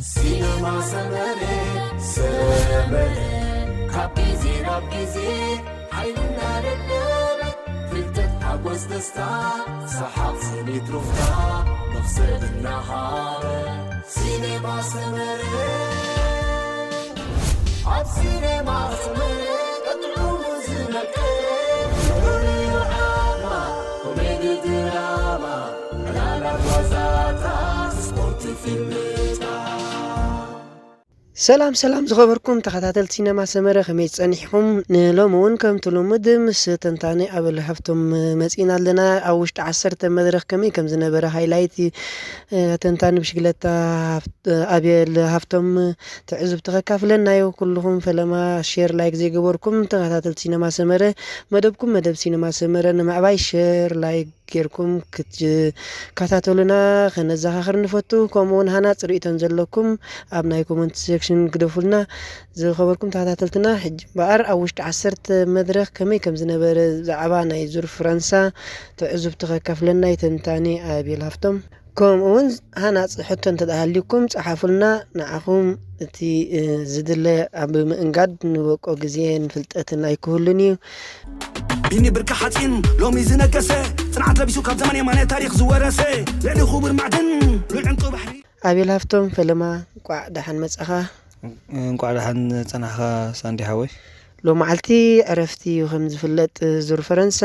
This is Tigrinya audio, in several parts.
ሲነማ ሰመረ ሰመረ ካብ ግዜ ናብ ግዜ ሓይልና ደደበ ፍልጠት ሓጎስ ደስታ ሰሓቕ ስኒት ሩፍታ መኽሰብ እናሃረ ሲነማ ሰመረ ኣብ ሲነማ ሰመረ ቀጥዑ ዝመቀረ ፍሉይ ዓማ ኮሜዲ ድራማ ዕላላት ዋዛታት ስፖርት ፊልምታት ሰላም ሰላም ዝኸበርኩም ተኸታተልቲ ሲነማ ሰመረ ከመይ ጸኒሕኩም? ንሎሚ እውን ከምቲ ልሙድ ምስ ተንታኒ ኣበል ሃፍቶም መጺና ኣለና። ኣብ ውሽጢ ዓሰርተ መድረኽ ከመይ ከም ዝነበረ ሃይላይት ተንታኒ ብሽግለታ ኣቤል ሃፍቶም ትዕዝብቲ ከካፍለና እዩ። ኩልኹም ፈለማ ሼር ላይክ ዘይገበርኩም ተኸታተልቲ ሲነማ ሰመረ መደብኩም መደብ ሲነማ ሰመረ ንምዕባይ ሼር ላይክ ጌርኩም ክትከታተሉና ከነዘኻኽር ንፈቱ። ከምኡ እውን ሃናጽ ርእይቶን ዘለኩም ኣብ ናይ ኮመንት ሴክሽን ግደፉልና። ዝኸበርኩም ተኸታተልትና ሕጂ እምበኣር ኣብ ውሽጢ ዓሰርተ መድረኽ ከመይ ከም ዝነበረ ብዛዕባ ናይ ዙር ፈረንሳ ትዕዝብቲ ከካፍለና እዩ ተንታኒ ኣቤል ሃፍቶም። ከምኡ እውን ሃናጺ ሕቶ እንተደኣ ሃልዩኩም ጸሓፉልና። ንዓኹም እቲ ዝድለ ኣብ ምእንጋድ ንበቆ ግዜ ንፍልጠትን ኣይክህሉን እዩ። ቢኒ ብርኪ ሓፂን ሎሚ ዝነገሰ ፅንዓት ለቢሱ ካብ ዘመን የማነ ታሪክ ዝወረሰ ልዕሊ ክቡር ማዕድን ልዑል ዕንቁ ባሕሪ ኣቤል ሃፍቶም ፈለማ እንቋዕ ደሓን መጻኻ። እንቋዕ ደሓን ጸናሕኻ ሳንዲ ሓወይ። ሎመዓልቲ ዕረፍቲ እዩ ከም ዝፍለጥ ዙር ፈረንሳ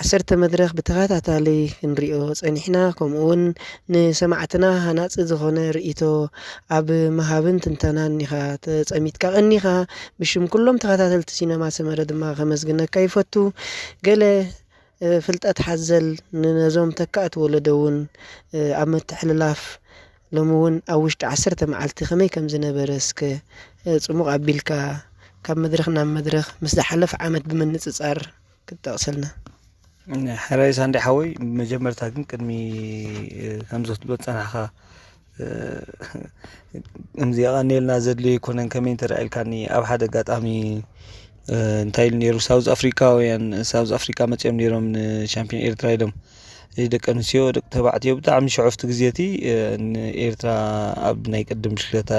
ዓሰርተ መድረኽ ብተኸታታሊ ክንሪኦ ጸኒሕና። ከምኡ እውን ንሰማዕትና ሃናጺ ዝኾነ ርእይቶ ኣብ ምሃብን ትንተናን ኢኻ ተጸሚድካ ቀኒኻ። ብሽም ኩሎም ተኸታተልቲ ሲነማ ሰመረ ድማ ከመስግነካ ይፈቱ። ገለ ፍልጠት ሓዘል ንነዞም ተካእቲ ወለዶ እውን ኣብ ምትሕልላፍ ሎሚ እውን ኣብ ውሽጢ ዓሰርተ መዓልቲ ከመይ ከም ዝነበረ እስከ ጽሙቕ ኣቢልካ ካብ መድረኽ ናብ መድረኽ ምስ ዝሓለፈ ዓመት ብምንጽጻር ክትጠቕሰልና። ሕራይ ሳንዲ ሓወይ፣ መጀመርታ ግን ቅድሚ ከምዚ ክትብሎ ዝጸናሕካ ከምዚ የቐንየልና ዘድልዮ ኣይኮነን። ከመይ እንተ ኢልካኒ ኣብ ሓደ ኣጋጣሚ እንታይ ኢሉ ነይሩ፣ ሳውዝ ኣፍሪካውያን ሳውዝ ኣፍሪካ መፅኦም ነይሮም ንሻምፒዮን ኤርትራ ኢሎም። ደቂ ኣንስትዮ ደቂ ተባዕትዮ ብጣዕሚ ሽዑ ኣብቲ ግዜ እቲ ንኤርትራ ኣብ ናይ ቅድም ብሽክለታ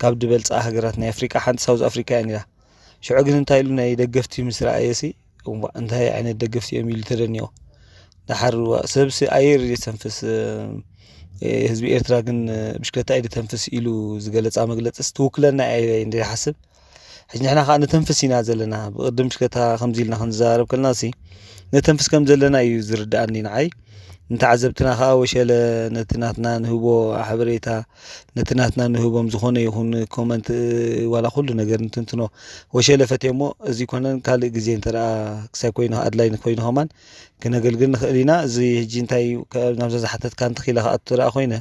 ካብ ዝበልፃ ሃገራት ናይ ኣፍሪቃ ሓንቲ ሳውዝ ኣፍሪካ እያ ነይራ። ሽዑ ግን እንታይ ኢሉ ናይ ደገፍቲ ምስ ረኣየ ሲ እንታይ ዓይነት ደገፍቲ እዮም ኢሉ ተደኒቑ። ደሓር ሰብሲ ኣየር እዩ ዘተንፍስ ህዝቢ ኤርትራ ግን ብሽክለታ እዩ ዘተንፍስ ኢሉ ዝገለፃ መግለፂስ ትውክለና እያ ኢለ እንደ ይሓስብ። ሕጂ ንሕና ከዓ ነተንፍስ ኢና ዘለና። ብቅድም ብሽክለታ ከምዚ ኢልና ክንዘራረብ ከለና ሲ ነተንፍስ ከም ዘለና እዩ ዝርድኣኒ ንዓይ። ንተዓዘብትና ከዓ ወሸለ ነቲ ናትና ንህቦ ሓበሬታ ነቲ ናትና ንህቦም ዝኾነ ይኹን ኮመንት ዋላ ኩሉ ነገር ንትንትኖ ወሸለ ፈትየሞ እዚ ኮነን ካልእ ግዜ እንተ ደኣ ክሳይ ኮይኑ ኣድላይ ኮይኑ ከማን ክነገልግል ንኽእል ኢና። እዚ ሕጂ እንታይ እዩ ናብዛ ዝሓተትካ እንተኺለ ክኣቱ ደኣ ኮይነ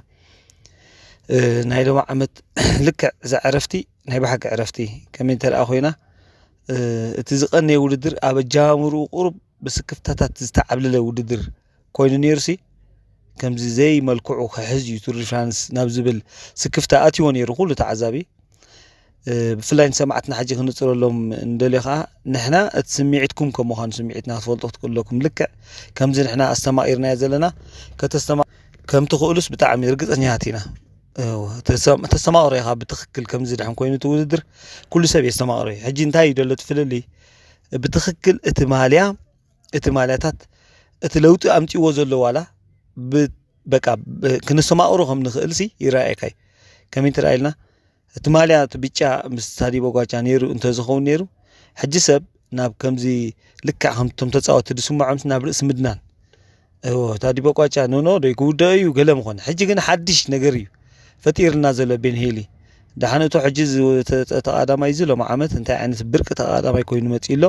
ናይ ሎማ ዓመት ልክዕ እዛ ዕረፍቲ ናይ ብሓቂ ዕረፍቲ ከመይ እንተ ደኣ ኮይና እቲ ዝቐነየ ውድድር ኣብ ኣጀማምርኡ ቁሩብ ብስክፍታታት ዝተዓብለለ ውድድር ኮይኑ ነይሩሲ ከምዚ ዘይመልክዑ ክሕዝ እዩ ቱር ዲ ፍራንስ ናብ ዝብል ስክፍታ ኣትይዎ ነይሩ ኩሉ ተዓዛቢ። ብፍላይ ንሰማዕትና ሕጂ ክንፅረሎም እንደልዮ ከዓ ንሕና እቲ ስምዒትኩም ከም ምዃኑ ስምዒትና ክትፈልጡ ክትክእሉ ኣለኩም። ልክዕ ከምዚ ንሕና ኣስተማቒርናዮ ዘለና ከተስተማ ከም ትኽእሉስ ብጣዕሚ ርግፀኛታት ኢና። ተስተማቕሮ ኢኻ ብትኽክል ከምዚ ድሕን ኮይኑ እቲ ውድድር ኩሉ ሰብ የስተማቕሮ እዩ። ሕጂ እንታይ እዩ ዘሎ እቲ ፍልልይ ብትኽክል እቲ ማልያ እቲ ማልያታት እቲ ለውጢ ኣምፂዎ ዘሎ ዋላ በቃ ክነስተማቕሮ ከም ንኽእል ሲ ይረኣየካ እዩ። ከመይ እንተ ኢልና እቲ ማልያ እቲ ብጫ ምስ ታዲ ቦጓቻ ነይሩ እንተዝኸውን ነይሩ ሕጂ ሰብ ናብ ከምዚ ልክዕ ከምቶም ተፃወቲ ዝስምዖም ናብ ርእሲ ምድናን እዎ ታዲ ቦጓቻ ኖኖ ዶ ክውደኦ እዩ ገለ ምኾነ። ሕጂ ግን ሓድሽ ነገር እዩ ፈጢርና ዘሎ ቤን ሄሊ። ደሓን እቶ ሕጂ ተቐዳማይ እዚ ሎም ዓመት እንታይ ዓይነት ብርቂ ተቐዳማይ ኮይኑ መፂኡ ኣሎ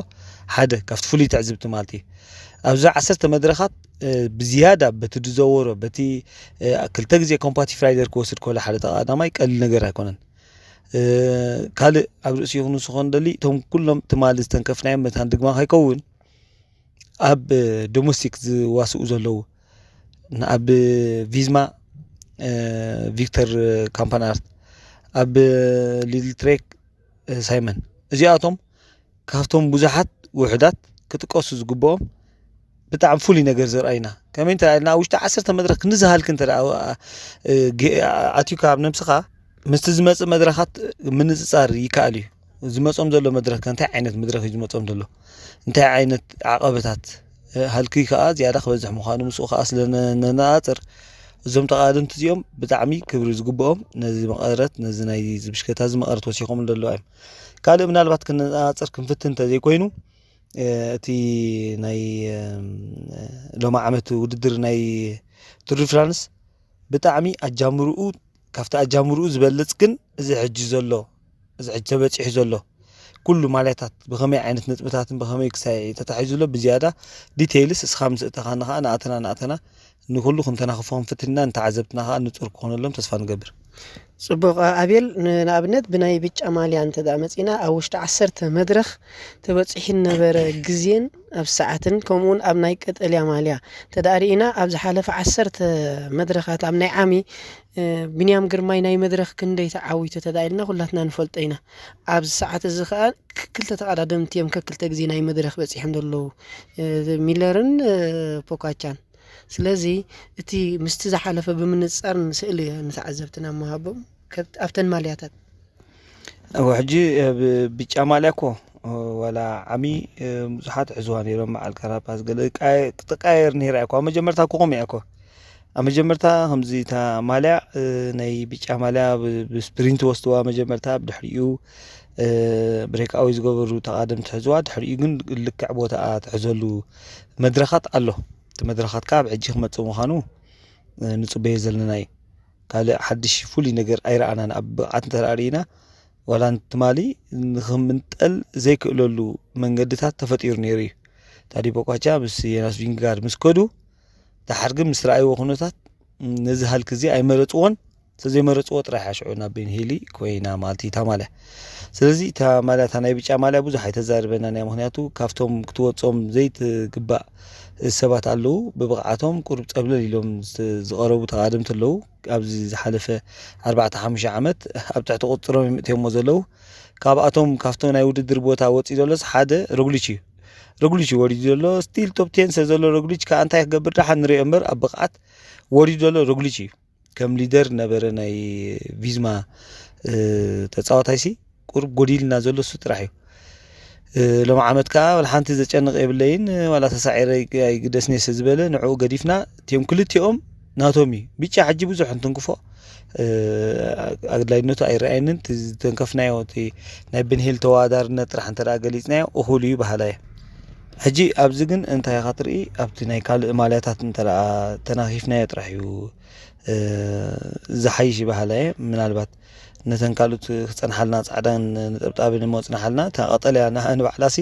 ሓደ ካብቲ ፍሉይ ትዕዝብቲ ማለት እዩ። ኣብዛ ዓሰርተ መድረኻት ብዝያዳ በቲ ዝዘወሮ በቲ ክልተ ግዜ ኮምፓቲቭ ራይደር ክወስድ ከሎ ሓደ ተቐዳማይ ቀሊል ነገር ኣይኮነን። ካልእ ኣብ ርእሲ ይኹን ንስኾ ንደሊ እቶም ኩሎም ትማሊ ዝተንከፍናዮም መታን ድግማ ከይከውን ኣብ ዶሜስቲክ ዝዋስኡ ዘለዉ ኣብ ቪዝማ ቪክተር ካምፓናርት ኣብ ሊድል ትሬክ ሳይመን እዚኣቶም ካብቶም ብዙሓት ውሑዳት ክጥቀሱ ዝግብኦም ብጣዕሚ ፍሉይ ነገር ዘርኣዩና ከመይ እንተ ኢልና ኣብ ውሽጢ ዓሰርተ መድረክ ክንዝሃልክ እንተ ኣትዩካ ኣብ ነብስኻ ምስቲ ዝመጽእ መድረኻት ምንጽጻር ይከኣል እዩ። ዝመጾም ዘሎ መድረኽ ከ እንታይ ዓይነት መድረኽ እዩ ዝመጾም ዘሎ? እንታይ ዓይነት ዓቐበታት? እ፣ ሃልኪ ከኣ ዝያዳ ክበዝሕ ምዃኑ ምስኡ ከኣ ስለ ነ-፣ ነነጻጽር፣ እዞም ተቓደምቲ እዚኦም ብጣዕሚ ክብሪ ዝግብኦም ነዚ መቐረት፣ ነዚ ናይ ዝብሽከታ እዚ መቐረት ወሲኾም ዘለዉ እዮም። ካልእ ምናልባት ክነነጻጽር ክንፍትን እንተዘይኮይኑ፣ እ፣ እቲ ናይ፣ እም፣ ሎሚ ዓመት ውድድር ናይ ቱር ድ ፍራንስ ብጣዕሚ ኣጃምርኡ፣ ካብቲ ኣጃምርኡ ዝበልጽ ግን እዚ ሕጂ ዘሎ፣ እዚ ሕጂ ተበጺሑ ዘሎ ኩሉ ማልያታት ብኸመይ ዓይነት ነጥብታትን ብኸመይ ክሳይ ተታሒዙ ዘሎ ብዝያዳ ዲቴይልስ እስኻ ምስ እተኻና ኸዓ ናእተና ናእተና ንኹሉ ክንተናኽፎ ክንፍትን ኢና። ንተዓዘብትና ኸዓ ንጹር ክኾነሎም ተስፋ ንገብር። ጽቡቕ ኣቤል፣ ን-፣ ንኣብነት ብናይ ብጫ ማልያ እንተ ደኣ መጺና ኣብ ውሽጢ ዓሰርተ መድረኽ ተበጺሑ ነበረ ግዜን ኣብ ሰዓትን ከምኡውን ኣብ ናይ ቀጠልያ ማልያ እንተ ደኣ ርኢና ኣብ ዝሓለፈ ዓሰርተ መድረኻት ኣብ ናይ ዓሚ እ፣ ቢንያም ግርማይ ናይ መድረኽ ክንደይ ተዓዊቱ ተዳኢልና ኩላትና ንፈልጦ ኢና። ኣብዚ ሰዓት እዚ ኸኣ ክ-፣ ክልተ ተቐዳደምቲ እዮም ከክልተ ግዜ ናይ መድረኽ በጺሖም ዘለዉ፣ እ፣ ሚለርን፣ እ፣ ፖካቻን። ስለዚ እቲ ምስቲ ዝሓለፈ ብምንጻር ንስእሊ ንተዓዘብትና ምሃቦም ከብ-፣ ኣብተን ማልያታት። እወ፣ ሕጂ ኣብ ብጫ ማልያ እኮ ዋላ ዓሚ፣ እ፣ ብዙሓት ሕዝዋ ነይሮም፣ በዓል ካራፓስ ገለ ቃየ-፣ ክትቀያየር ነይራ እያ እኮ። ኣብ መጀመርታ እኮ ከምኡ እያ እኮ። ኣብ መጀመርታ ከምዚ እታ ማልያ፣ እ፣ ናይ ብጫ ማልያ ብ-፣ ብስፕሪንት ወስድዋ መጀመርታ፣ ብድሕሪኡ፣ እ፣ ብሬክኣወይ ዝገበሩ ተቓደምቲ ሕዝዋ፣ ድሕሪኡ ግን ልክዕ ቦታኣ ትሕዘሉ መድረኻት ኣሎ። እቲ መድረኻት ከኣ ኣብ ሕጂ ክመጽእ ምዃኑ፣ እ፣ ንጽበዮ ዘለና እዩ። ካልእ ሓድሽ ፍሉይ ነገር ኣይረኣናን። ኣብ ብቕዓት እንተ ደኣ ርኢና፣ ዋላ ንትማሊ ንኽምንጠል ዘይክእለሉ መንገድታት ተፈጢሩ ነይሩ እዩ። ታዲ ቦኳቻ ምስ ዮናስ ቪንጋርድ ምስ ከዱ፣ ደሓር ግን ምስ ረኣይዎ ኩነታት፣ ነዚ ሃልክ እዚ ኣይመረጽዎን። ስለ ዘይመረጽዎ ጥራሕ እያ ሽዑ ናብ ቤን ሄሊ ኮይና ማለት እዩ እታ ማልያ። ስለዚ እታ ማልያ፣ እታ ናይ ብጫ ማልያ ብዙሕ ኣይተዛርበናን እያ። ምኽንያቱ ካብቶም ክትወጾም ዘይትግባእ ሰባት ኣለዉ። ብብቕዓቶም ቁሩብ ጸብለል ኢሎም ዝ-፣ ዝቐረቡ ተቓደምቲ ኣለዉ። ኣብዚ ዝሓለፈ ኣርባዕተ ሓሙሽተ ዓመት ኣብ ትሕቲ ቁጽሮም እዮም እትዮሞ ዘለዉ። ካብኣቶም፣ ካብቶም ናይ ውድድር ቦታ ወጺኡ ዘሎስ ሓደ ሮግሊች እዩ። ሮግሊች እዩ ወሪዱ ዘሎ። ስቲል ቶፕ ቴን ስለ ዘሎ ሮግሊች ከኣ እንታይ ክገብር ደሓን ንሪኦ እምበር ኣብ ብቕዓት ወሪዱ ዘሎ ሮግሊች እዩ። ከም ሊደር ነበረ ናይ ቪዝማ፣ እ፣ ተጻዋታይሲ ቁሩብ ጎዲልና ዘሎ እሱ ጥራሕ እዩ። እ፣ ሎም ዓመት ከኣ ዋላ ሓንቲ ዘጨንቕ የብለይን፣ ዋላ ተሳዒረ ኣይግ-፣ ኣይግደስኒ ስለ ዝበለ ንዕኡ ገዲፍና፣ እቲኦም ክልቲኦም ናቶም እዩ። ብጫ ሕጂ ብዙሕ እንትንክፎ፣ እ፣ ኣድላይነቱ ኣይረኣየንን። እቲ ዝተንከፍናዮ፣ እቲ ናይ ብንሄል ተወዳዳርነት ጥራሕ እንተ ደኣ ገሊጽናዮ፣ እኹል እዩ በሃላይ እየ። ሕጂ ኣብዚ ግን እንታይ ኢኻ ትርኢ? ኣብቲ ናይ ካልእ ማልያታት እንተ ደኣ ተናኺፍናዮ ጥራሕ እዩ፣ እ፣ ዝሓይሽ በሃላይ እየ። ምናልባት ነተን ካልኦት ክጸንሓልና ጻዕዳን ነጠብጣብን እሞ ጽንሓልና፣ እታ ቀጠልያ ንዓ-፣ ንባዕላሲ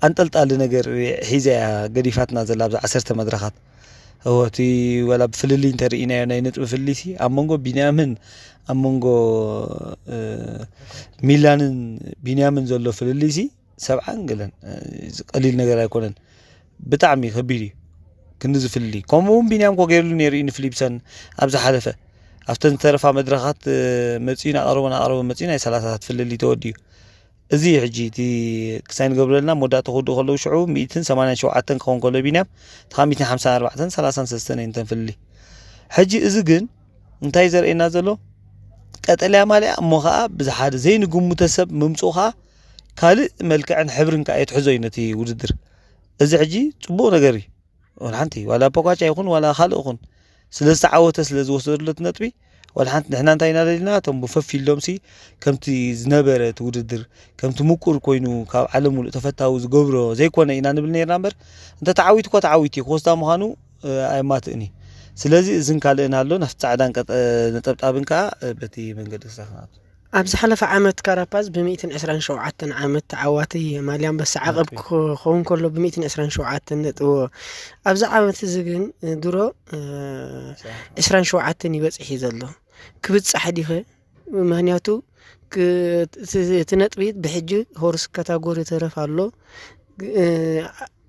ኣንጠልጣሊ ነገር ሒዛ እያ ገዲፋትና ዘላ ኣብዚ ዓሰርተ መድረኻት። እወ፣ እቲ ዋላ ብፍልልይ እንተ ርኢናዮ ናይ ነጥቢ ፍልልይሲ ኣብ መንጎ ቢንያምን ኣብ መንጎ፣ እ፣ ሚላንን ቢንያምን ዘሎ ፍልልይሲ ሰብዓን ገለን፣ እ፣ ቀሊል ነገር ኣይኮነን። ብጣዕሚ ከቢድ እዩ ክንዲ ዝፍልልይ። ከምኡ እውን ቢንያም እኮ ገይርሉ ነይሩ እዩ ንፊሊፕሰን ኣብ ዝሓለፈ። ኣብተን ዝተረፋ መድረኻት፣ እ፣ መጺኡ ናቐረቦ፣ ናቐረቦ መጺኡ ናይ ሰላሳታት ፍልልይ ተወዲኡ። እዚ እዩ ሕጂ እቲ ክሳይ ንገብረልና መወዳእታ ክውድኡ ከለዉ ሽዑ ሚእትን ሰማንያን ሸውዓተን ክኸውን ከሎ ቢንያም፣ እቲ ኻብ ሚእትን ሓምሳን ኣርባዕተን ሰላሳን ሰለስተን እየን እተን ፍልልይ። ሕጂ እዚ ግን እንታይ ዘርእየና ዘሎ? ቀጠልያ ማልያ እሞ ኸኣ ብዝሓደ ዘይንግምቶ ሰብ ምምጽኡ ኸኣ ካልእ መልክዕን ሕብርን ከኣ የትሕዞ እዩ ነቲ ውድድር። እዚ ሕጂ ጽቡቕ ነገር እዩ። ዋላ ሓንቲ፣ ዋላ ፖጋቻ ይኹን ዋላ ካልእ ይኹን ስለ ዝተዓወተ ስለ ዝወሰደሉ እቲ ነጥቢ፣ ዋላ ሓንቲ ንሕና እንታይ ኢና ደሊና? እቶም ብፈፍ ኢሎምሲ ከምቲ ዝነበረ እቲ ውድድር ከምቲ ምቁር ኮይኑ ካብ ዓለም ሙሉእ ተፈታዊ ዝገብሮ ዘይኮነ ኢና ንብል ነይርና እምበር፣ እንተ ተዓዊቱ እኮ ተዓዊቱ እዩ፣ ክወስዳ ምዃኑ፣ እ፣ ኣየማትእን እዩ። ስለዚ እዝን ካልእን ኣሎ፣ ናብቲ ጻዕዳን ቀጠ-፣ ነጠብጣብን ከኣ፣ እ፣ በቲ መንገዲ ክሳኽናቱ። ኣብ ዝሓለፈ ዓመት ካራፓዝ ብሚእትን ዕስራን ሸውዓተን ዓመት ተዓዋቲ ማልያ ኣንበሳ ዓቐብ ክኸውን ከሎ ብሚእትን ዕስራን ሸውዓተን ነጥብዎ። ኣብዚ ዓመት እዚ ግን ድሮ፣ እ፣ ዕስራን ሸውዓተን እዩ በጺሑ ዘሎ። ክብጻሕ ዲኸ? ምኽንያቱ ክ-፣ እቲ፣ እቲ ነጥቢ ብሕጂ ሆርስ ካታጎሪ ተረፍ ኣሎ። እ፣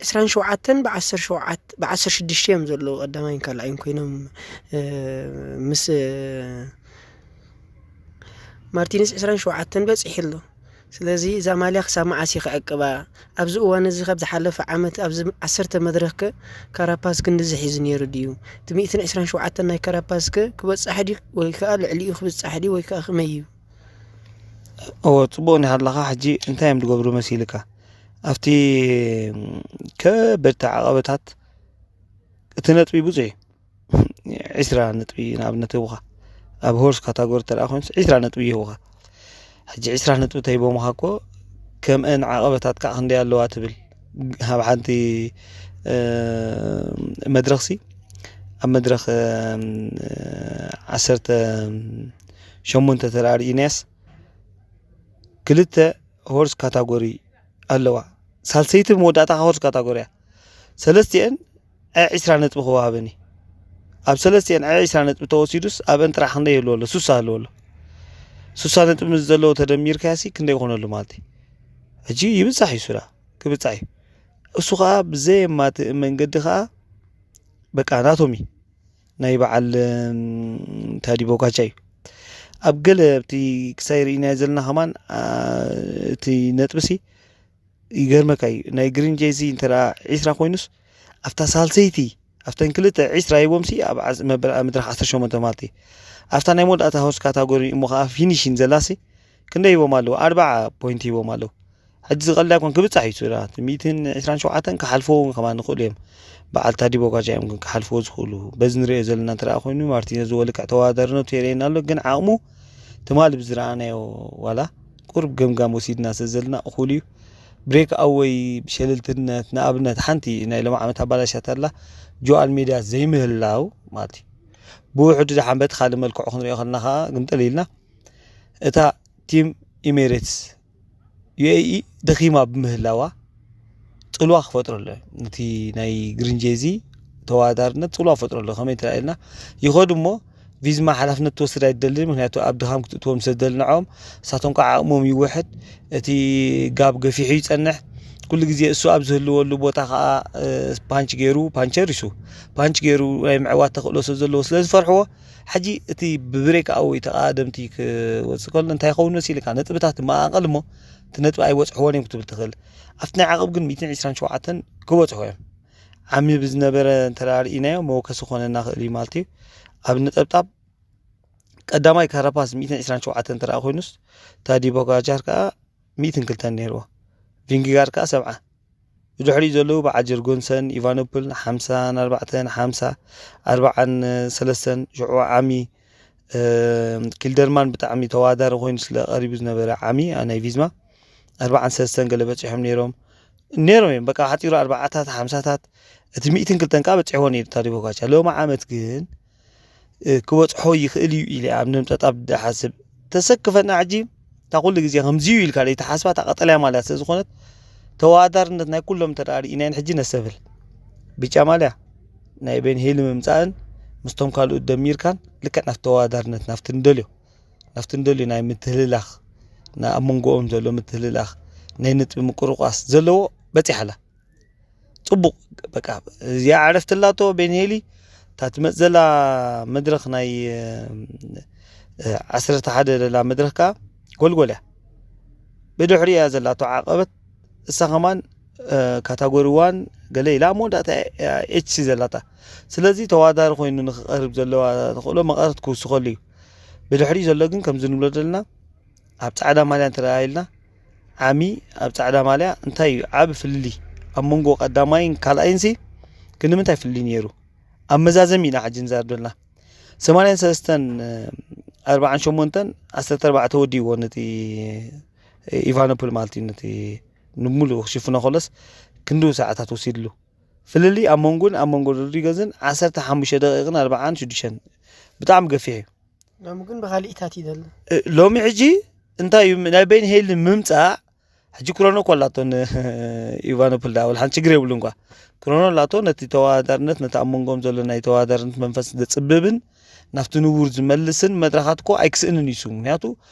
ዕስራን ሸውዓተን ብዓሰርተ ሸውዓተ፣ ብዓሰርተ ሽዱሽተ እዮም ዘለዉ ቀዳማይን ካልኣይን ኮይኖም፣ እ፣ ምስ፣ እ፣ ማርቲንስ ዕስራን ሸውዓተን በጺሑ ኣሎ። ስለዚ እዛ ማልያ ክሳብ መዓስ እዩ ክዕቅባ? ኣብዚ እዋን እዚ ካብ ዝሓለፈ ዓመት ኣብዚ ዓሰርተ መድረኽ ከ ካራፓዝ ክንድዚ ሒዙ ነይሩ ድዩ? እቲ ሚእትን ዕስራን ሸውዓተን ናይ ካራፓዝ ከ ክበጻሕ ድዩ? ወይ ከኣ ልዕሊኡ ክብጻሕ ድዩ? ወይ ከኣ ከመይ እዩ? እዎ፣ ጽቡቕ እንዲኻ ኣለኻ። ሕጂ እንታይ እዮም ዝገብሩ መሲልካ? ኣብቲ ከበድቲ ዓቐበታት እቲ ነጥቢ ብዙሕ እዩ። ዒስራ ነጥቢ ንኣብነት ይህቡኻ። ኣብ ሆርስ ካታጎሪ እንተ ደኣ ኮይኑስ ዒስራ ነጥቢ ይህቡኻ። ሕጂ ዒስራ ነጥቢ ተሂቦምኻ እኮ፣ ከምአን ዓቐበታት ከዓ ክንደይ ኣለዋ ትብል። ኣብ ሓንቲ፣ እ፣ መድረኽሲ፣ ኣብ መድረኽ፣ እ፣ ዓሰርተ ሸሞንተ ተራእርኢናያስ ክልተ ሆርስ ካታጎሪ ኣለዋ። ሳልሰይቲ መወዳእታ ሆርስ ካታጎሪ እያ። ሰለስቲአን ዒስራ ነጥቢ ክወሃበኒ። ኣብ ሰለስቲአን ዒስራ ነጥቢ ተወሲዱስ ኣብአን ጥራሕ ክንደይ ይህልዎ ኣሎ? ሱሳ ይህልዎ ኣሎ። ሱሳ ነጥቢ ምስ ዘለዎ ተደሚርካሲ ክንደይ ይኾነሉ ማለት እዩ? ሕጂ ይብጻሕ እዩ ሱራ፣ ክብጻሕ እዩ። እሱ ኸኣ ብዘየማትእ መንገዲ ኸኣ በቃ ናቶም እዩ። ናይ በዓል፣ እም፣ ታዲ ቦጋቻ እዩ። ኣብ ገለ ኣብቲ ክሳይ ርኢናዮ ዘለና ኸማን፣ አ፣ እቲ ነጥብሲ ይገርመካ እዩ። ናይ ግሪን ጄዚ እንተ ደኣ ዒስራ ኮይኑስ፣ ኣብታ ሳልሰይቲ፣ ኣብተን ክልተ ዒስራ ሂቦምሲ፣ ኣብ ዓስ-፣ መበል-፣ ኣብ መድረኽ ዓሰርተ ሸሞንተ ማለት እዩ። ኣብታ ናይ መወዳእታ ሆርስ ካታጎሪ እሞ ኸዓ ፊኒሽን ዘላሲ፣ ክንደይ ሂቦም ኣለዉ? ኣርብዓ ፖይንት ሂቦም ኣለዉ። ሕጂ ዝቐልድ ኣይኮን፣ ክብጻሕ እዩ ሱራ። እቲ ሚእትን ዕስራን ሸውዓተን ክሓልፍዎ እውን ከማን ይኽእሉ እዮም። በዓል ታዲ ቦጋቻ እዮም ግን ክሓልፍዎ ዝኽእሉ። በዚ ንሪኦ ዘለና እንተ ደኣ ኮይኑ፣ ማርቲነዝ እዎ ልክዕ ተወዳዳርነቱ የርእየና ኣሎ፣ ግን ዓቕሙ ትማሊ ብዝረኣናዮ ዋላ ቁሩብ ገምጋም ወሲድና ስለ ዘለና እኹል እዩ። ብሬክ ኣወይ ብሸለልትነት፣ ንኣብነት ሓንቲ ናይ ሎም ዓመት ኣባላሽያት ኣላ፣ ጆ ኣልሜዳ ዘይምህላው ማለት እዩ። ብውሕዱ ደሓን በቲ ካልእ መልክዑ ክንሪኦ ከለና ኸዓ ግምጥል ኢልና፣ እታ ቲም ኢሜሬትስ፣ ዩ ኤ ኢ፣ ደኺማ ብምህላዋ ጽልዋ ክፈጥረሉ እዮም። ነቲ ናይ ግሪን ጄዚ ተወዳዳርነት ጽልዋ ክፈጥረሉ። ከመይ እንተ ኢልና፣ ይኸዱ እሞ ቪዝማ ሓላፍነት ትወስድ ኣይትደልን። ምኽንያቱ ኣብ ድኻም ክትእትዎም ስለ ዝደሊ ንዕኦም፣ ንሳቶም ከዓ ዓቕሞም ይውሕድ፣ እቲ ጋብ ገፊሑ ይጸንሕ። ኩሉ ግዜ እሱ ኣብ ዝህልወሉ ቦታ ከዓ፣ እ፣ ፓንች ገይሩ፣ ፓንቸር ይሱ፣ ፓንች ገይሩ ናይ ምዕዋት ተኽእሎ ስለ ዘለዎ ስለ ዝፈርሕዎ፣ ሕጂ እቲ ብብሬክ ኣወይ ተቐዳደምቲ ክወጽእ ከሎ እንታይ ይኸውን መሲልካ? ነጥብታት መቓቐል እሞ እቲ ነጥቢ ኣይበጽሕዎን እዮም ክትብል ትኽእል። ኣብቲ ናይ ዓቐብ ግን ሚእትን ዕስራን ሸውዓተን ክበጽሑ እዮም። ዓሚ ብዝነበረ እንተ ደኣ ርኢናዮ መወከሲ ክኾነና ክእል እዩ ማለት እዩ። ኣብ ነጠብጣብ ቀዳማይ ካራፓስ ሚእትን ዕስራን ሸውዓተን እንተ ደኣ ኮይኑስ፣ ታዲ ቦጋቻር ከኣ ሚእትን ክልተን ነይርዎ። ቪንግጋርድ ከኣ ሰብዓ። ብድሕሪኡ ዘለዉ በዓል ጀርጎንሰን፣ ኢቫኖፕል ሓምሳን ኣርባዕተን፣ ሓምሳ፣ ኣርባዓን ሰለስተን፣ ሽዑ ዓሚ፣ እ፣ ኪልደርማን ብጣዕሚ ተወዳዳሪ ኮይኑ ስለ ቀሪቡ ዝነበረ ዓሚ፣ ኣ፣ ናይ ቪዝማ፣ ኣርባዓን ሰለስተን ገለ በጺሖም ነይሮም። ነይሮም እዮም። በቃ ሓጺሩ ኣርባዓታት፣ ሓምሳታት፣ እቲ ሚእትን ክልተን ከኣ በጺሕዎ ነይሩ ታዲ ቦጋቻ። ሎሚ ዓመት ግን፣ እ፣ ክበጽሖ ይኽእል እዩ ኢለ ኣብ ነምጠጣብ ድሓስብ። ተሰክፈና ሕጂ፣ እታ ኩሉ ግዜ ከምዚ እዩ ኢልካ ዘይትሓስባ፣ እታ ቀጠልያ ማልያ ስለ ዝኾነት፣ ተወዳዳርነት ናይ ኩሎም እንተ ደኣ ርኢናየን ሕጂ ነስተብህል። ብጫ ማልያ ናይ ቤን ሄሊ ምምጻእን ምስቶም ካልኦት ደሚርካን ልክዕ ናብቲ ተወዳዳርነት፣ ናብቲ ንደልዮ፣ ናብቲ ንደልዮ ናይ ምትህልላኽ፣ ና-፣ ኣብ መንጎኦም ዘሎ ምትህልላኽ፣ ናይ ነጥቢ ምቁርቋስ ዘለዎ በጺሓ ኣላ። ጽቡቕ፣ በቃ፣ እዚኣ ዕረፍቲ ኣላቶ ቤን ሄሊ። እታ ትመጽእ ዘላ መድረኽ ናይ፣ እ፣ እ፣ ዓሰርተ ሓደ ዘላ መድረኽ ከኣ ጎልጎል እያ። ብድሕሪኡ እያ ዘላቶ ዓቐበት። እሳ ከማን፣ እ፣ ካታጎሪ ዋን ገለ ኢላ ኣብ መወዳእታ እያ ኤች ሲ ዘላታ። ስለዚ ተወዳዳሪ ኮይኑ ንኽቐርብ ዘለዋ ተኽእሎ መቐረት ክውስኸሉ እዩ። ብድሕሪኡ ዘሎ ግን ከምዚ ንብሎ ዘለና ኣብ ጻዕዳ ማልያ እንተ ደኣ ኢልና፣ ዓሚ ኣብ ጻዕዳ ማልያ እንታይ እዩ ዓቢ ፍልልይ ኣብ መንጎ ቀዳማይን ካልኣይንሲ ክንዲ ምንታይ ፍልልይ ነይሩ? ኣብ መዛዘሚ ኢና ሕጂ ንዛረብ ዘለና። ሰማንያን ሰለስተን፣ ኣርባዓን ሸሞንተን፣ ዓሰርተ ኣርባዕተ ወዲእዎ ነቲ ኢቫኖፖል ማለት እዩ። ነቲ ንምሉእ ክሽፍኖ ከሎስ ክንድኡ ሰዓታት ወሲድሉ። ፍልልይ ኣብ መንጎን ኣብ መንጎ ሮድሪገዝን ዓሰርተ ሓሙሽተ ደቂቕን ኣርባዓን ሽዱሽተን ብጣዕሚ ገፊሕ እዩ። ሎሚ ግን ብኻሊእታት እዩ ዘሎ። እ፣ ሎሚ ሕጂ እንታይ እዩ ናይ ቤን ሄል ምምጻእ? ሕጂ ክሮኖ እኮ ኣላቶ ን ኢቫኖፖል ዳኣ፣ ወላ ሓንቲ ችግር የብሉን እኳ። ክሮኖ ኣላቶ ነቲ ተወዳዳርነት፣ ነቲ ኣብ መንጎኦም ዘሎ ናይ ተወዳዳርነት መንፈስ ዘጽብብን ናብቲ ንቡር ዝመልስን መድረኻት እኮ ኣይክስእንን እዩ እሱ። ምኽንያቱ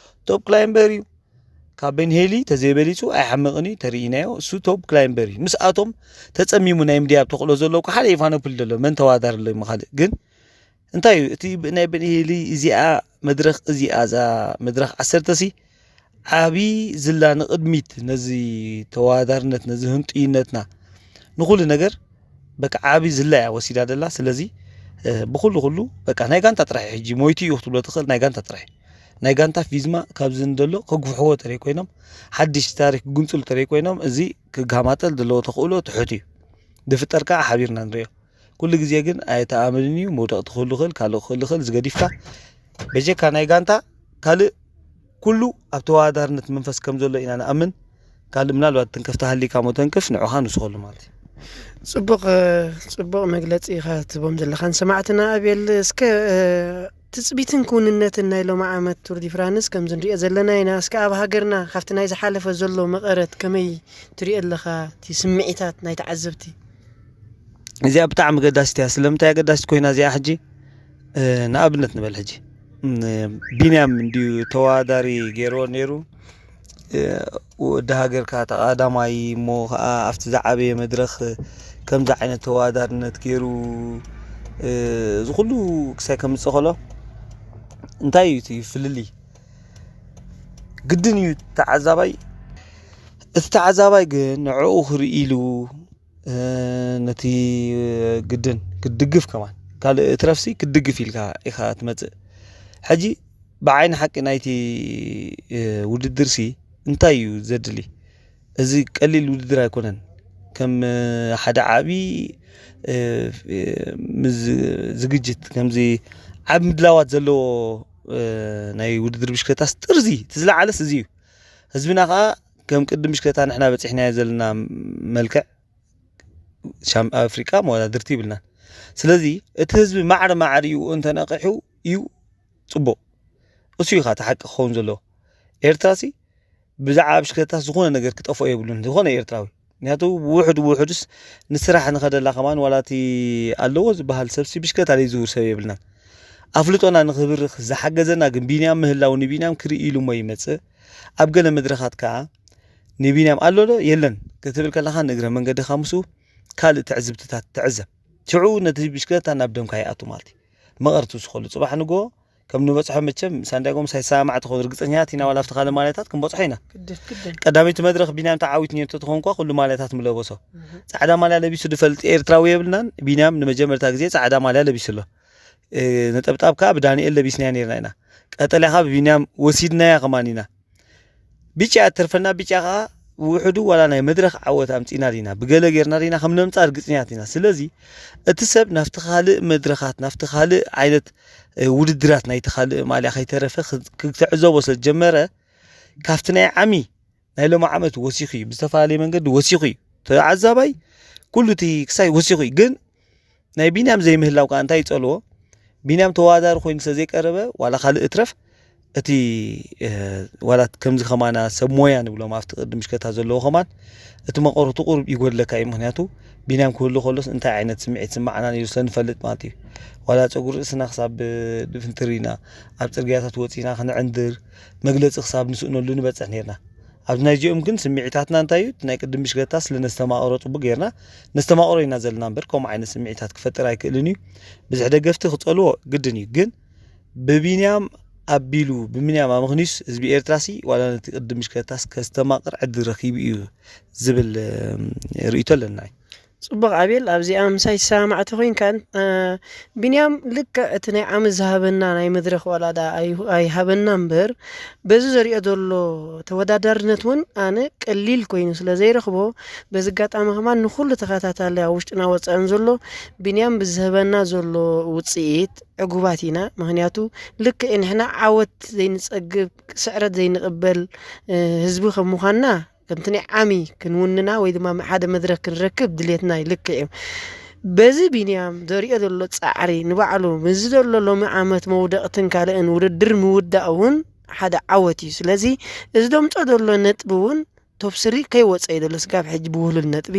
ቶፕ ክላይምበር እዩ። ካብ ቤን ሄሊ ተዘይበሊጹ ኣይሓምቕን እዩ፣ ተርኢናዮ። እሱ ቶፕ ክላይምበር እዩ። ምስኣቶም ተጸሚሙ ናይ ምድያብ ተኽእሎ ዘለዎ እኮ ሓደ ኢቫኖፖል ዘሎ፣ መን ተወዳዳሪ ኣሎ እዩ ካልእ? ግን እንታይ እዩ እቲ ብ-፣ ናይ ቤን ሄሊ እዚኣ መድረኽ፣ እዚኣ እዛ መድረኽ ዓሰርተ ሲ ዓቢ ዝላ ንቕድሚት ነዚ ተወዳዳርነት፣ ነዚ ህንጡይነትና፣ ንኹሉ ነገር በቃ ዓቢ ዝላ እያ ወሲዳ ደላ። ስለዚ፣ እ፣ ብኹሉ ኩሉ በቃ ናይ ጋንታ ጥራሕ እዩ ሕጂ ሞይቱ እዩ ክትብሎ ትኽእል፣ ናይ ጋንታ ጥራሕ እዩ። ናይ ጋንታ ፊዝማ ካብዚ ንደሎ ከግፍሕዎ ተረይ ኮይኖም፣ ሓድሽ ታሪክ ክግንጽሉ ተረይ ኮይኖም፣ እዚ ክጋማጠል ዘለዎ ተኽእሎ ትሑት እዩ። ዝፍጠር ከዓ ሓቢርና ንሪኦ። ኩሉ ግዜ ግን ኣይተኣምንን እዩ። መውደቕቲ ክህሉ ይኽእል፣ ካልእ ክህሉ ይኽእል፣ ዝገዲፍካ በጀካ ናይ ጋንታ ካልእ ኩሉ ኣብ ተወዳዳርነት መንፈስ ከም ዘሎ ኢና ንኣምን። ካልእ ምናልባት ትንከፍ ተሃሊካ ሞ ተንክፍ ንዑኻ ንስኸሉ ማለት እዩ። ጽቡቕ ጽቡቕ መግለጺ ኢኻ ትቦም ዘለኻ ንሰማዕትና። ኣቤል፣ እስከ ትጽቢትን ክውንነትን ናይ ሎሚ ዓመት ቱር ዲ ፍራንስ ከምዚ ንሪኦ ዘለና ኢና። እስከ ኣብ ሃገርና ካብቲ ናይ ዝሓለፈ ዘሎ መቐረት ከመይ ትሪኦ ኣለኻ? እቲ ስምዒታት ናይ ተዓዘብቲ? እዚኣ ብጣዕሚ ገዳሲት እያ። ስለምንታይ ገዳሲት ኮይና እዚኣ ሕጂ? ንኣብነት ንበል ሕጂ፣ ቢንያም እንዲዩ ተወዳዳሪ ገይርዎ ነይሩ። ወዲ ሃገርካ ተቓዳማይ እሞ ከዓ ኣብቲ ዝዓበየ መድረኽ ከምዚ ዓይነት ተወዳዳርነት ገይሩ፣ እዚ ኩሉ ክሳይ ከምፅእ ከሎ እንታይ እዩ እቲ ፍልልይ? ግድን እዩ ተዓዛባይ። እቲ ተዓዛባይ ግን ንዕኡ ክርኢ ኢሉ ነቲ ግድን ክትድግፍ ከማን ካልእ እትረፍሲ ክትድግፍ ኢልካ ኢኻ ትመፅእ። ሕጂ ብዓይኒ ሓቂ ናይቲ ውድድርሲ እንታይ እዩ ዘድሊ? እዚ ቀሊል ውድድር ኣይኮነን። ከም ሓደ ዓብዪ ዝግጅት ከምዚ ዓብ ምድላዋት ዘለዎ ናይ ውድድር ብሽክለታስ ጥርዚ እቲ ዝለዓለስ እዚ እዩ። ህዝብና ከዓ ከም ቅድም ብሽክለታ ንሕና በፂሕናዮ ዘለና መልክዕ ኣፍሪቃ መወዳድርቲ ይብልናን። ስለዚ እቲ ህዝቢ ማዕረ ማዕሪኡ እንተነቂሑ እዩ ፅቡቕ። እሱ ኢኻ እቲ ሓቂ ክኸውን ዘለዎ። ኤርትራሲ ብዛዕባ ብሽክለታ ዝኾነ ነገር ክጠፍኦ የብሉን ዝኾነ ኤርትራዊ። ምክንያቱ ብውሕዱ ብውሕዱስ ንስራሕ ንኸደላ ከማን ዋላቲ ኣለዎ ዝበሃል ሰብሲ ብሽክለታ ዘይዝውር ሰብ የብልናን። ኣፍልጦና ንኽብርኽ ዝሓገዘና ግን ቢንያም ምህላው ንቢንያም ክርኢ ኢሉ እሞ ይመፅእ። ኣብ ገለ መድረኻት ከዓ ንቢንያም ኣሎ ዶ የለን ክትብል ከለኻ ንእግረ መንገድኻ ምስኡ ካልእ ትዕዝብትታት ትዕዘብ። ሽዑ ነቲ ብሽክለታ ናብ ደምካ ይኣቱ ማለት እዩ። መቐርቱ ዝኸሉ ፅባሕ ንጎ ከም ንበፅሖ መቸም ሳንዲያጎ ምሳይ ሰማዕ ትኸውን ርግፀኛት ኢና። ዋላ ኣብቲ ካልእ ማልያታት ክንበፅሖ ኢና። ቀዳመይቲ መድረኽ ቢንያም ተዓዊት ነርቶ ትኾንኳ ኩሉ ማልያታት ምለበሶ። ፃዕዳ ማልያ ለቢሱ ዝፈልጥ ኤርትራዊ የብልናን። ቢንያም ንመጀመርታ ግዜ ፃዕዳ ማልያ ለቢሱ ኣሎ። ነጠብጣብ ከዓ ብዳንኤል ለቢስናያ ነርና ኢና። ቀጠልያ ከዓ ብቢንያም ወሲድናያ ከማን ኢና። ቢጫ እያ ትተርፈና። ቢጫ ከዓ ውሕዱ ዋላ ናይ መድረኽ ዓወት ኣምፂና ዲና ብገለ ጌርና ዲና ከም ነምፃ ርግፅኛት ኢና። ስለዚ እቲ ሰብ ናብቲ ካልእ መድረኻት ናብቲ ካልእ ዓይነት ውድድራት ናይቲ ካልእ ማልያ ከይተረፈ ክትዕዘቦ ስለ ዝጀመረ ካብቲ ናይ ዓሚ ናይ ሎሚ ዓመት ወሲኹ እዩ። ብዝተፈላለየ መንገዲ ወሲኹ እዩ። ተዓዛባይ ኩሉ እቲ ክሳይ ወሲኹ እዩ። ግን ናይ ቢንያም ዘይምህላው ከዓ እንታይ ይፀልዎ? ቢንያም ተወዳዳሪ ኮይኑ ስለ ዘይቀረበ ዋላ ካልእ እትረፍ እቲ ዋላ ከምዚ ከማና ሰብ ሞያ ንብሎም ኣብቲ ቅዲ ምሽከታ ዘለዎ ከማን እቲ መቐረቱ ቁሩብ ይጎድለካ እዩ። ምክንያቱ ቢንያም ክህሉ ከሎስ እንታይ ዓይነት ስምዒት ስማዓና ነይሩ ስለ ንፈልጥ ማለት እዩ። ዋላ ፀጉሪ ርእስና ክሳብ ድፍንትር ኢና ኣብ ፅርግያታት ወፂና ክንዕንድር መግለፂ ክሳብ ንስእነሉ ንበፅሕ ነርና። ኣብዚ ናይዚኦም ግን ስምዒታትና እንታይ እዩ? እቲ ናይ ቅድም ምሽገታ ስለ ነስተማቕሮ ፅቡቅ ጌርና ነስተማቕሮ ኢና ዘለና እምበር ከምኡ ዓይነት ስምዒታት ክፈጥር ኣይክእልን እዩ። ብዙሕ ደገፍቲ ክፀልዎ ግድን እዩ፣ ግን ብቢንያም ኣቢሉ ብቢንያም ኣመኽንዩስ ህዝቢ ኤርትራ ሲ ዋላ ነቲ ቅድም ምሽገታስ ከስተማቕር ዕድል ረኺቡ እዩ ዝብል ርእይቶ ኣለና እዩ። ፅቡቕ ኣቤል፣ ኣብዚኣ ምሳይ ዝሰማማዕ ተኮይንካ ቢንያም ልክዕ እቲ ናይ ዓመት ዝሃበና ናይ መድረክ ዋላ ዳ ኣይሃበና እምበር በዚ ዘሪኦ ዘሎ ተወዳዳርነት እውን ኣነ ቀሊል ኮይኑ ስለ ዘይረኽቦ በዚ ኣጋጣሚ ከማን ንኩሉ ተኸታታሊ ኣብ ውሽጥና ወፃእን ዘሎ ቢንያም ብዝህበና ዘሎ ውፅኢት ዕጉባት ኢና። ምክንያቱ ልክዕ ንሕና ዓወት ዘይንፀግብ ስዕረት ዘይንቕበል ህዝቢ ከም ምኳንና ከምቲ ናይ ዓሚ ክንውንና ወይ ድማ ሓደ መድረክ ክንረክብ ድሌትና ይልክዕ እዩ። በዚ ቢንያም ዘሪኦ ዘሎ ፃዕሪ ንባዕሉ ምስዚ ዘሎ ሎሚ ዓመት መውደቕትን ካልእን ውድድር ምውዳእ እውን ሓደ ዓወት እዩ። ስለዚ እዚ ደምፆ ዘሎ ነጥቢ እውን ቶብ ስሪ ከይወፀ እዩ ዘሎ ስጋብ ሕጂ ብውህሉል ነጥቢ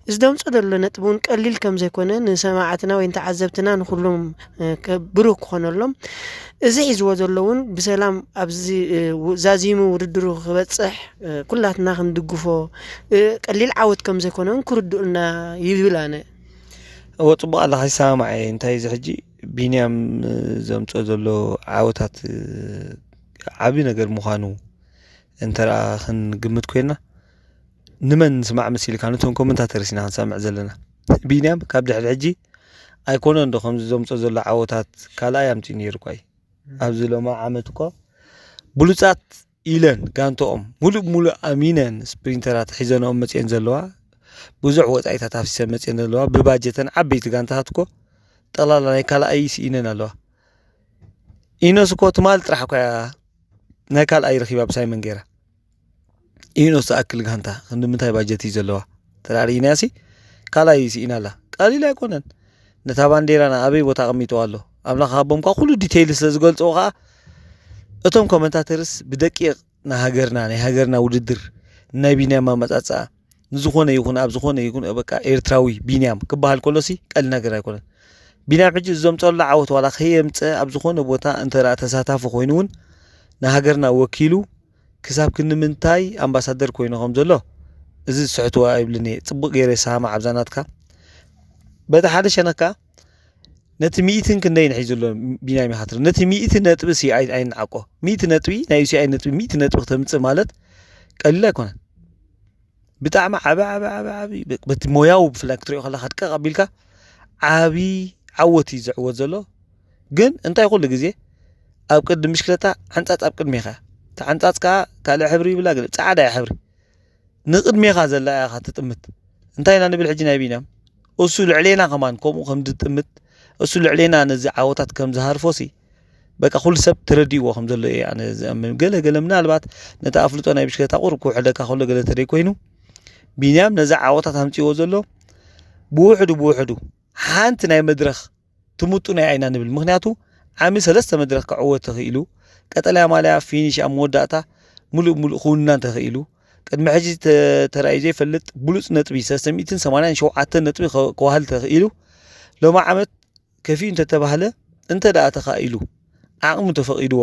እዚ ደምፆ ዘሎ ነጥቢ እውን ቀሊል ከም ዘይኮነ ንሰማዕትና ወይ ንተዓዘብትና ንኩሎም ብሩህ ክኾነሎም እዚ ሒዝዎ ዘሎ እውን ብሰላም ኣብዚ ዛዚሙ ውድድሩ ክበፅሕ ኩላትና ክንድግፎ ቀሊል ዓወት ከም ዘይኮነ እውን ክርድኡልና ይብል ኣነ። እወ ፅቡቅ ኣለካ ይሰማማዕ እየ። እንታይ እዚ ሕጂ ቢንያም ዘምፅኦ ዘሎ ዓወታት ዓብዪ ነገር ምዃኑ እንተረኣ ክንግምት ኮይና ንመን ንስማዕ መሲልካ ነቶም ኮመንታተርስ ኢና ክንሰምዕ ዘለና። ቢንያም ካብ ድሕሪ ሕጂ ኣይኮነ እንዶ ከምዚ ዘምፅኦ ዘሎ ዓወታት ካልኣይ ኣምፅኡ ነይሩ እኳ እዩ። ኣብዚ ሎማ ዓመት እኮ ብሉጻት ኢለን ጋንተኦም ሙሉእ ሙሉእ ኣሚነን ስፕሪንተራት ሒዘንኦም መጽየን ዘለዋ፣ ብዙሕ ወጻኢታት ኣፍሲሰን መጽየን ዘለዋ፣ ብባጀተን ዓበይቲ ጋንታታት እኮ ጠቕላላ ናይ ካልኣይ ስኢነን ኣለዋ። ኢኖስ እኮ ትማል ጥራሕ እኮ እያ ናይ ካልኣይ ረኺባ ብሳይመን ገይራ። ኢኖስ ዝኣክል ጋንታ ክንዲ ምንታይ ባጀት እዩ ዘለዋ? ተራሪእናሲ ካልኣይ ስኢና ኣላ። ቀሊል ኣይኮነን። ነታ ባንዴራና ኣበይ ቦታ ኣቐሚጥዋ ኣሎ ኣምላኽ ሃቦም። ካብ ኩሉ ዲቴይል ስለ ዝገልጽዎ ከዓ እቶም ኮመንታተርስ ብደቂቕ ናይ ሃገርና ናይ ሃገርና ውድድር ናይ ቢንያም ኣመጻጽኣ ንዝኾነ ይኹን ኣብ ዝኾነ ይኹን በቃ ኤርትራዊ ቢንያም ክበሃል ከሎሲ ቀሊል ነገር ኣይኮነን። ቢንያም ሕጂ ዘምፀሉ ዓወት ዋላ ከየምፀ ኣብ ዝኾነ ቦታ እንተ ተሳታፊ ኮይኑ እውን ንሃገርና ወኪሉ ክሳብ ክንምንታይ ኣምባሳደር ኮይኑ ከም ዘሎ እዚ ዝስሕትዎ ኣይብልን እየ። ፅቡቅ ገይረ ይሰማማዕ ኣብዛ ናትካ። በቲ ሓደ ሸነካ ነቲ ሚእትን ክንደይ ንሒዙ ኣሎ ቢንያም ኢኻ ትብል። ነቲ ሚእቲ ነጥቢ ሲ ኣይ- ኣይንዓቆ። ሚእቲ ነጥቢ ናይ ዩሲኣይ ነጥቢ ሚእቲ ነጥቢ ክተምፅእ ማለት ቀሊል ኣይኮነን። ብጣዕሚ ዓቢ ዓቢ ዓቢ ዓቢ በቲ ሞያዊ ብፍላይ ክትሪኦ ከለካ ድቀቕ ኣቢልካ ዓቢ ዓወት እዩ ዝዕወት ዘሎ። ግን እንታይ ኩሉ ግዜ ኣብ ቅድም ብሽክለታ ሓንጻጽ ኣብ ቅድሜኻ እያ። እታ ሓንጻጽ ከዓ ካልእ ሕብሪ ይብላ ገለ ጻዕዳ እያ ሕብሪ ንቕድሜኻ ዘላ እያ ኢኻ ትጥምት። እንታይ ኢና ንብል ሕጂ ናይ ቢንያም እሱ ልዕሌና ከማን ከምኡ ከም ዝጥምት እሱ ልዕሌና ነዚ ዓወታት ከም ዝሃርፎሲ በቃ ኩሉ ሰብ ተረዲእዎ ከም ዘሎ እየ ኣነ ዝኣምን። ገለ ገለ ምናልባት ነቲ ኣፍልጦ ናይ ብሽክለታ ቁሩብ ክውሕደካ ከሎ ገለ ተደይ ኮይኑ ቢንያም ነዚ ዓወታት ኣምፅዎ ዘሎ ብውሕዱ ብውሕዱ ሓንቲ ናይ መድረኽ ትምጡ ናይ ኣይና ንብል። ምክንያቱ ዓሚ ሰለስተ መድረኽ ክዕወት ተኽኢሉ ቀጠልያ ማልያ ፊኒሽ ኣብ መወዳእታ ሙሉእ ሙሉእ ክውንና እንተኽኢሉ ቅድሚ ሕጂ ተ- ተራእዩ ዘይፈልጥ ብሉፅ ነጥቢ ሰለስተ ሚእትን ሰማንያን ሸውዓተን ነጥቢ ከ- ከዋህል ተኽኢሉ ሎሚ ዓመት ከፊኡ እንተተባህለ እንተ ደኣ ተኻኢሉ ዓቕሙ ተፈቒድዎ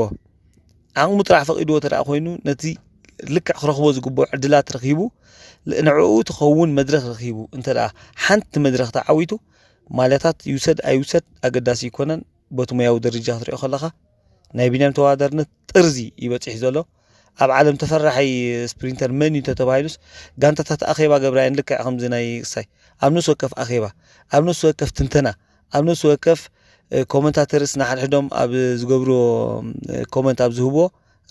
ዓቕሙ ጥራሕ ፈቒድዎ ተደኣ ኮይኑ ነቲ ልክዕ ክረኽቦ ዝግብኦ ዕድላት ረኺቡ ንዕኡ ትኸውን መድረኽ ረኺቡ እንተ ደኣ ሓንቲ መድረኽ ተዓዊቱ ማልያታት ይውሰድ ኣይውሰድ ኣገዳሲ ኣይኮነን። በቲ ሞያዊ ደረጃ ክትሪኦ ከለኻ ናይ ቢንያም ተወዳዳርነት ጥርዚ እዩ በፂሑ ዘሎ። ኣብ ዓለም ተፈራሒ ስፕሪንተር መን እዩ እንተተባሂሉስ ጋንታታት ኣኼባ ገብራ እየን ልክዕ ከምዚ ናይ ክሳይ ኣብ ነፍሲ ወከፍ ኣኼባ ኣብ ነፍሲ ወከፍ ትንተና ኣብ ነፍሲ ወከፍ ኮመንታተርስ ንሓድሕዶም ኣብ ዝገብርዎ ኮመንት ኣብ ዝህብዎ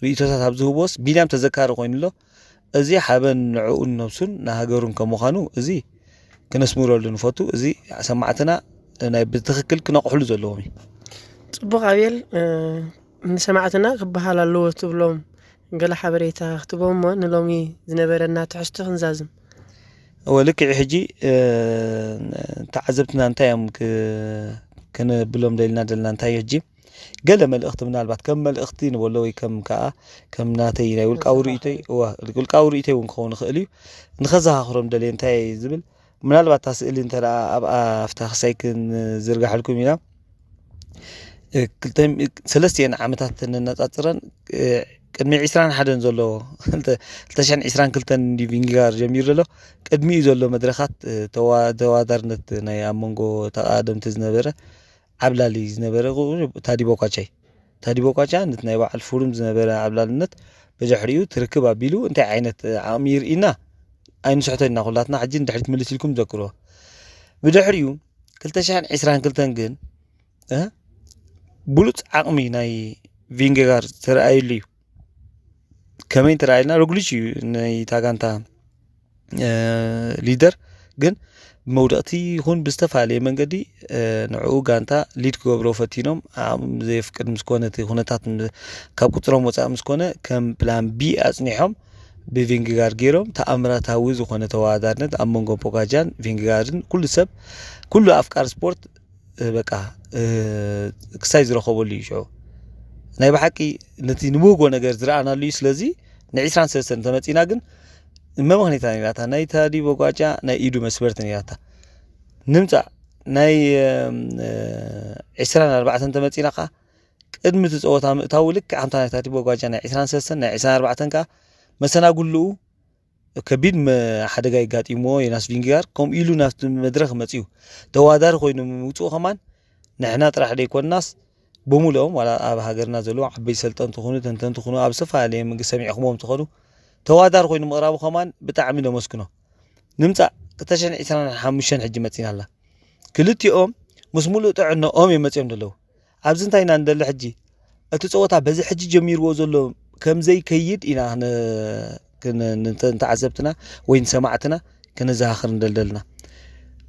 ርእቶታት ኣብ ዝህብዎስ ቢንያም ተዘካሪ ኮይኑ ኣሎ። እዚ ሓበን ንዕኡን ነብሱን ንሃገሩን ከም ምዃኑ እዚ ክነስምረሉ ንፈቱ። እዚ ሰማዕትና ናይ ብትኽክል ክነቕሕሉ ዘለዎም እዩ። ፅቡቕ ኣቤል፣ ንሰማዕትና ክበሃል ኣለዎ ትብሎም ገለ ሓበሬታ ክትቦ እሞ ንሎሚ ዝነበረና ትሕዝቶ ክንዛዝም። እወ ልክዕ ሕጂ ተዓዘብትና እንታይ እዮም ክነብሎም ደልና ደልና እንታይ ሕጂ ገለ መልእኽቲ ምናልባት ከም መልእኽቲ ንበሎ ወይ ከም ከዓ ከም ናተይ ናይ ውልቃዊ ርእይቶይ እወ ውልቃዊ ርእይቶይ እውን ክኸውን ይኽእል እዩ ንኸዘኻኽሮም ደልየ እንታይ ዝብል ምናልባት እታ ስእሊ እንተ ኣብ ኣፍታ ክሳይ ክንዝርጋሐልኩም ኢና ሰለስቲኤን ዓመታት ነነፃፅረን ቅድሚ ዕስራን ሓደን ዘሎ ክልተ ሽሕን ዕስራን ክልተን እንዲ ቪንጋር ጀሚሩ ዘሎ ቅድሚኡ ዘሎ መድረኻት ተዋዳርነት ናይ ኣብ መንጎ ተቃደምቲ ዝነበረ ዓብላሊ ዝነበረ ታዲ ቦኳቻይ ታዲ ቦኳቻ ነቲ ናይ በዓል ፉሩም ዝነበረ ዓብላልነት ብድሕሪኡ ትርክብ ኣቢሉ እንታይ ዓይነት ዓቕሚ ይርኢና ኣይንስሕቶ ኢና ኩላትና ሕጂ ንድሕሪት ምልስ ኢልኩም ዘክርዎ ብድሕሪኡ ክልተ ሽሕን ዕስራን ክልተን ግን ብሉፅ ዓቕሚ ናይ ቪንጌጋር ዝተረኣየሉ እዩ ከመይ እንተረኣየልና ሮግሊች እዩ ናይታ ጋንታ ሊደር ግን ብመውደቕቲ ይኹን ብዝተፈላለየ መንገዲ ንዕኡ ጋንታ ሊድ ክገብሮ ፈቲኖም ዓቕም ዘየፍቅድ ምስኮነ እቲ ኩነታት ካብ ቁፅሮም ወፃእ ምስኮነ ከም ፕላን ቢ ኣፅኒሖም ብቪንግጋር ገይሮም ተኣምራታዊ ዝኾነ ተወዳዳርነት ኣብ መንጎ ፖጋጃን ቪንግጋርን ኩሉ ሰብ ኩሉ ኣፍቃር ስፖርት በቃ ክሳይ ዝረኸበሉ እዩ ሽዑ ናይ ብሓቂ ነቲ ንብህጎ ነገር ዝረኣናሉ እዩ ስለዚ ን23 ተመፂና ግን መመክኔታ ነራታ ናይ ታዲ ቦጓጫ ናይ ኢዱ መስበርቲ ነራታ ንምፃእ ናይ ዕስራን ኣርባዕተን ተመፂና ከዓ ቅድሚ እቲ ፀወታ ምእታው ልክዕ ከምታ ናይ ታዲ ቦጓጫ ናይ ዕስራን ሰለስተን ናይ ዕስራን ኣርባዕተን ከዓ መሰናጉልኡ ከቢድ ሓደጋ ይጋጢምዎ ዮናስ ቪንጋር ከምኡ ኢሉ ናብቲ መድረክ መፅኡ ተዋዳሪ ኮይኑ ምውፅኡ ከማን ንሕና ጥራሕ ደይኮንናስ ብምልኦም ዋላ ኣብ ሃገርና ዘለዉ ዓበይቲ ሰልጠንቲ ኹኑ ተንተንቲ ኹኑ ኣብ ዝተፈላለየ መንግስቲ ሰሚዕኹምዎም ትኾኑ ተዋዳሪ ኮይኑ ምቕራቡ ከማን ብጣዕሚ ነመስግኖ ንምፃእ ክልተ ሽሕን ዕስራን ሓሙሽተን ሕጂ መፂና ኣላ ክልቲኦም ምስ ሙሉእ ጥዕናኦም እዮም መፂኦም ዘለዉ ኣብዚ እንታይ ኢና ንደሊ ሕጂ እቲ ፀወታ በዚ ሕጂ ጀሚርዎ ዘሎ ከም ዘይከይድ ኢና ንተዓዘብትና ወይ ንሰማዕትና ከነዘኻኽር እንደልደልና።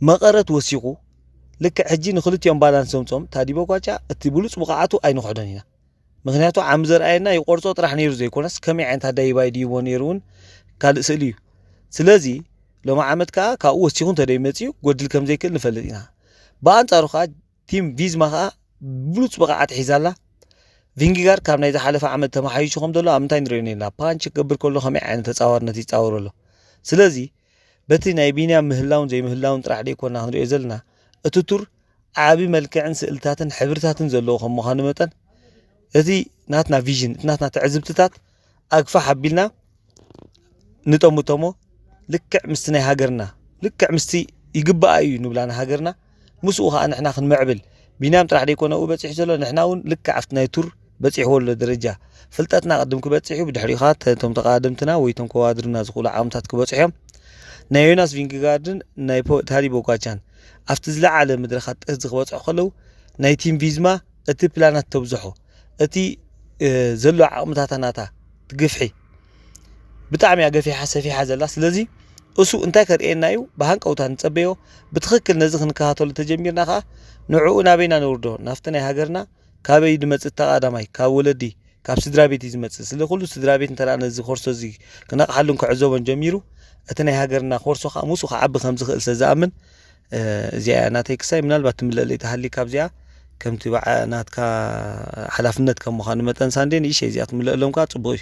መቐረት ወሲኹ ልክዕ ሕጂ ንክልቲኦም ባላንስ ዘምፅኦም ታዲቦ ኳቻ እቲ ብሉፅ ብቕዓቱ ኣይንክሕዶን ኢና። ምክንያቱ ዓሚ ዘርኣየና ይቆርፆ ጥራሕ ነይሩ ዘይኮነስ ከመይ ዓይነት ኣዳይባይ ድይቦ ነይሩ እውን ካልእ ስእሊ እዩ። ስለዚ ሎሚ ዓመት ከዓ ካብኡ ወሲኹ እንተደይመፅኡ ጎድል ከም ዘይክእል ንፈልጥ ኢና። ብኣንፃሩ ከዓ ቲም ቪዝማ ከዓ ብሉፅ ብቕዓት ሒዛላ። ቪንጊጋር ካብ ናይ ዝሓለፈ ዓመት ተመሓይሹ ከም ዘሎ ኣብ ምንታይ ንሪኦ ነና። ፓንች ክገብር ከሎ ከመይ ዓይነት ተፃዋርነት ይፃወር ኣሎ። ስለዚ በቲ ናይ ቢንያም ምህላውን ዘይምህላውን ጥራሕ ደይኮና ክንሪኦ ዘለና፣ እቲ ቱር ዓቢ መልክዕን ስእልታትን ሕብርታትን ዘለዎ ከም ምዃኑ መጠን እቲ ናትና ቪዥን፣ እቲ ናትና ትዕዝብትታት ኣግፋሕ ኣቢልና ንጠምቶሞ ልክዕ ምስቲ ናይ ሃገርና፣ ልክዕ ምስቲ ይግባኣ እዩ ንብላ ንሃገርና፣ ምስኡ ከዓ ንሕና ክንምዕብል፣ ቢንያም ጥራሕ ደይኮነ ኣብኡ በፂሑ ዘሎ፣ ንሕና እውን ልክዕ ኣብቲ ናይ ቱር በፂሕዎ ኣሎ ደረጃ፣ ፍልጠትና ቅድም ክበፅሕ እዩ። ብድሕሪኡ ከዓ ተ- እቶም ተቃደምትና ወይ እቶም ከዋድርና ዝኽእሉ ዓቕምታት ክበፅሑ እዮም። ናይ ዮናስ ቪንግጋርድን ናይ ፖ- ታዲ ቦጋቻን ኣብቲ ዝለዓለ መድረኻት ጥህዚ ክበፅሑ ከለዉ ናይ ቲም ቪዝማ እቲ ፕላናት ተብዝሖ፣ እቲ እ፣ ዘሎ ዓቕምታታ ናታ ትግፍሒ ብጣዕሚ እያ ገፊሓ ሰፊሓ ዘላ። ስለዚ እሱ እንታይ ከርእየና እዩ ብሃንቀውታ ንጸበዮ። ብትኽክል ነዚ ክንከታተሎ ተጀሚርና ከዓ ንዕኡ ናበይና ነውርዶ? ናብቲ ናይ ሃገርና ካበይ ድመጽእ ተቓዳማይ ካብ ወለዲ ካብ ስድራ ቤት እዩ ዝመጽእ። ስለ ኩሉ ስድራ ቤት እንተ ነዚ ኮርሶ እዚ ክነቕሓሉን ክዕዘቦን ጀሚሩ እቲ ናይ ሃገርና ኮርሶ ከዓ ምስኡ ክዓቢ ከም ዝኽእል ስለ ዝኣምን እዚኣ እያ ናተይ ክሳይ። ምናልባት ትምለለይ ተሃሊ ካብዚኣ ከምቲ በዓ ናትካ ሓላፍነት ከም ምዃኑ መጠን ሳንዴ ንእሽተይ እዚኣ ትምለአሎም ከዓ ጽቡቕ እዩ።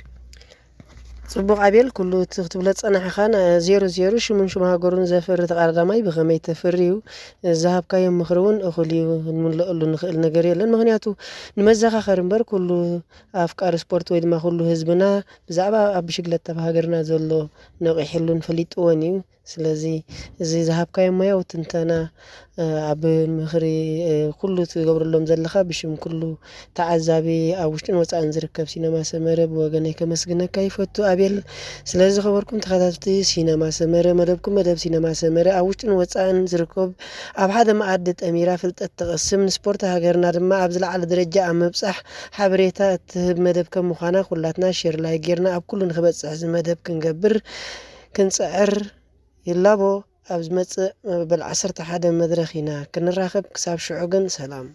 ጽቡቕ ኣቤል፣ ኩሉ እቲ ክትብሎ ዝጸናሕኻ ዜሮ ዜሮ ሽሙን ሽም ሃገሩን ዘፍሪ ተቐዳዳማይ ብኸመይ ተፍሪ እዩ። ዝሃብካዮም ምኽሪ እውን እኹል እዩ፣ ክንምልአሉ ንኽእል ነገር የለን። ምኽንያቱ ንመዘኻኸሪ እምበር ኩሉ ኣፍቃሪ ስፖርት ወይ ድማ ኩሉ ህዝብና ብዛዕባ ኣብ ብሽግለታ ኣብ ሃገርና ዘሎ ነቒሕሉን ፈሊጥዎን እዩ። ስለዚ እዚ ዝሃብካዮ ሞያዊ ትንተና ኣብ ምኽሪ ኩሉ ትገብረሎም ዘለኻ ብሽም ኩሉ ተዓዛቢ ኣብ ውሽጥን ወፃእን ዝርከብ ሲነማ ሰመረ ብወገነይ ከመስግነካ ይፈቱ ኣቤል። ስለዚ ዝኸበርኩም ተኸታተልቲ ሲነማ ሰመረ መደብኩም መደብ ሲነማ ሰመረ ኣብ ውሽጥን ወፃእን ዝርከብ ኣብ ሓደ መኣዲ ጠሚራ ፍልጠት ትቐስም ንስፖርት ሃገርና ድማ ኣብ ዝለዓለ ደረጃ ኣብ ምብፃሕ ሓበሬታ እትህብ መደብ ከም ምዃና ኩላትና ሼር ላይክ ጌርና ኣብ ኩሉ ንክበፅሕ እዚ መደብ ክንገብር ክንፅዕር ይላቦ። ኣብ ዝመፅእ መበል ዓሰርተ ሓደ መድረኽ ኢና ክንራኸብ። ክሳብ ሽዑ ግን ሰላም።